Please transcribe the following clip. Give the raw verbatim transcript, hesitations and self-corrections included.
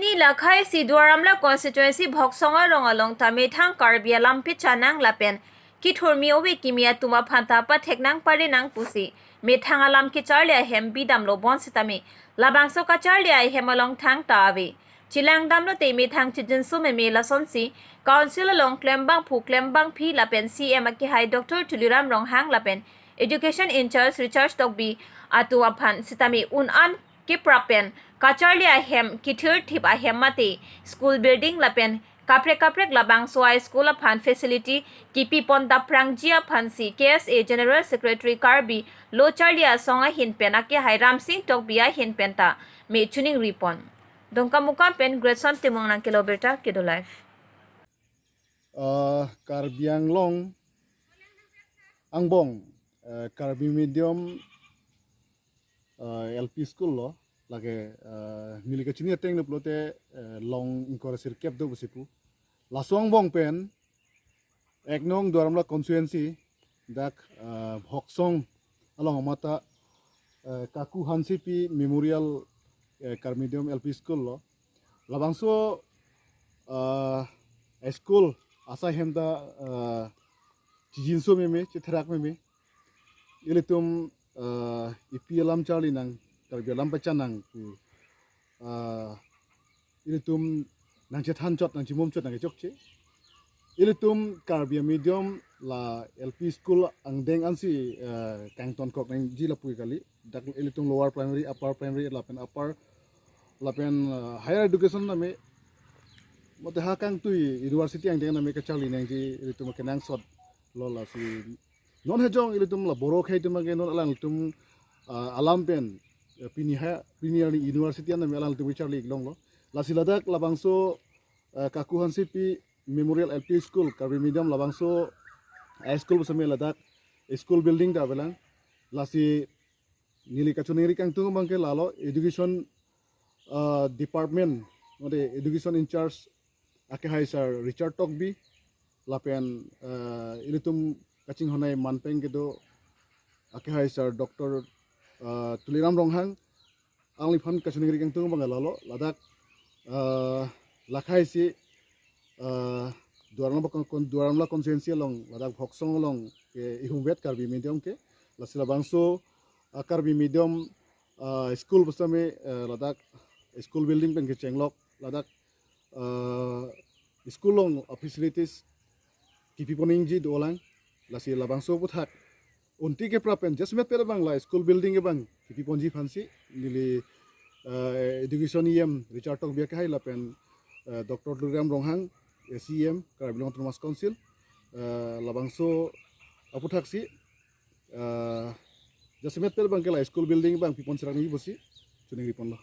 Ni lakhai si Duar Amla constituency Bhoksong arong along ta methang Karbi alam pechanang lapen kithurmi ove kimi atum aphan ta patheknang parinang pusi methang alam kecharli ahem bidamlo bonsitame labangso kacharli ahem along thangta ave. Chelangdamlote methang chijinso meme lasonsi council along klembangphu klembangphi lapen C M akehai Doctor Tuliram Ronghang lapen education in-charge Richard Tokbi atum aphan sitame un-an keprap pen kacharli ahem kithirthip ahem mate school building lapen kaprek kaprek labangso a-school aphan facility kipipon daprangji aphansi K S A General Secretary Karbi Lo Charli Asong ahin pen akehai Ramsing Tokbi ahin pen ta me choningripon. Dongkamukam pen Greatson Timung nangkelo birta Kedo Live. Ah, Karbi Anglong angbong, eh, Karbi medium, eh, L P school lo, lake, eh, neli kachini ateng nuplote, eh, long ingkoi ra sirkep do pusi pu. Laso angbong pen, ek nong Duar Amla constituency, dak, eh, Bhoksong along amata, eh, Kaku Hansepi Memorial, eh, Karbi medium L P school lo. Labangso, eh, school asai hem ta, eh, chijinso meme, chitherak meme. Ilitum, eh, epi alam charlinang, Karbi alam pechanang pu, eh, ilitum nangchethanchot, nangchimumchot, nangkechokche. Ilitum Karbi medium la L P school angdeng ansi, eh, kangtonkok nangji lapu kali. Dak ilitum lower primary, upper primary, lapen upper, lapen, eh, higher education name, mate ha kangtui university angdeng name kacharli nangji ilitum kenangsot lo. Lasi non hejong ilitum la Boro akhei atum ke non alangtum, ah, alam pen, eh, pini ha, pini arni university name alangtum charli iklong lo. Lasi ladak labangso, eh, Kaku Hansepi Memorial L P School, Karbi medium labangso high school pusitame ladak school building ta avelang. Lasi neli kachiningri kangtung abang ke lalo education, ah, department, mate education in-charge akehai Sir Richard Tokbi, lapen, eh, ilitum kachinghon-ai manpeng kedo akehai Sir Doctor, eh, Tuliram Ronghang, alangliphan kachiningri kangtung abang lalo, ladak, eh, lakhai si, eh, Duar Amla bakang kon-, Duar Amla constituency along, ladak Bhoksong along ke ihumvet Karbi medium ke, lasi labangso, eh, Karbi medium, eh, school pusitame, eh, ladak school building pen kechenglok, ladak, eh, school along, eh, facilities kipiponji dolang, lasi labangso aphuthak unti keprap pen jasemet pet abang la school building abang kipiponji aphansi neli, eh, education E M Richard Tokbi akehai lapen, eh, Doctor Tuliram Ronghang, eh, C E M Karbi Anglong Autonomous Council, eh, labangso aphuthaksi, eh, jasemet pet abang ke la school building abang pipon serak nangji pusi chiningriponlo.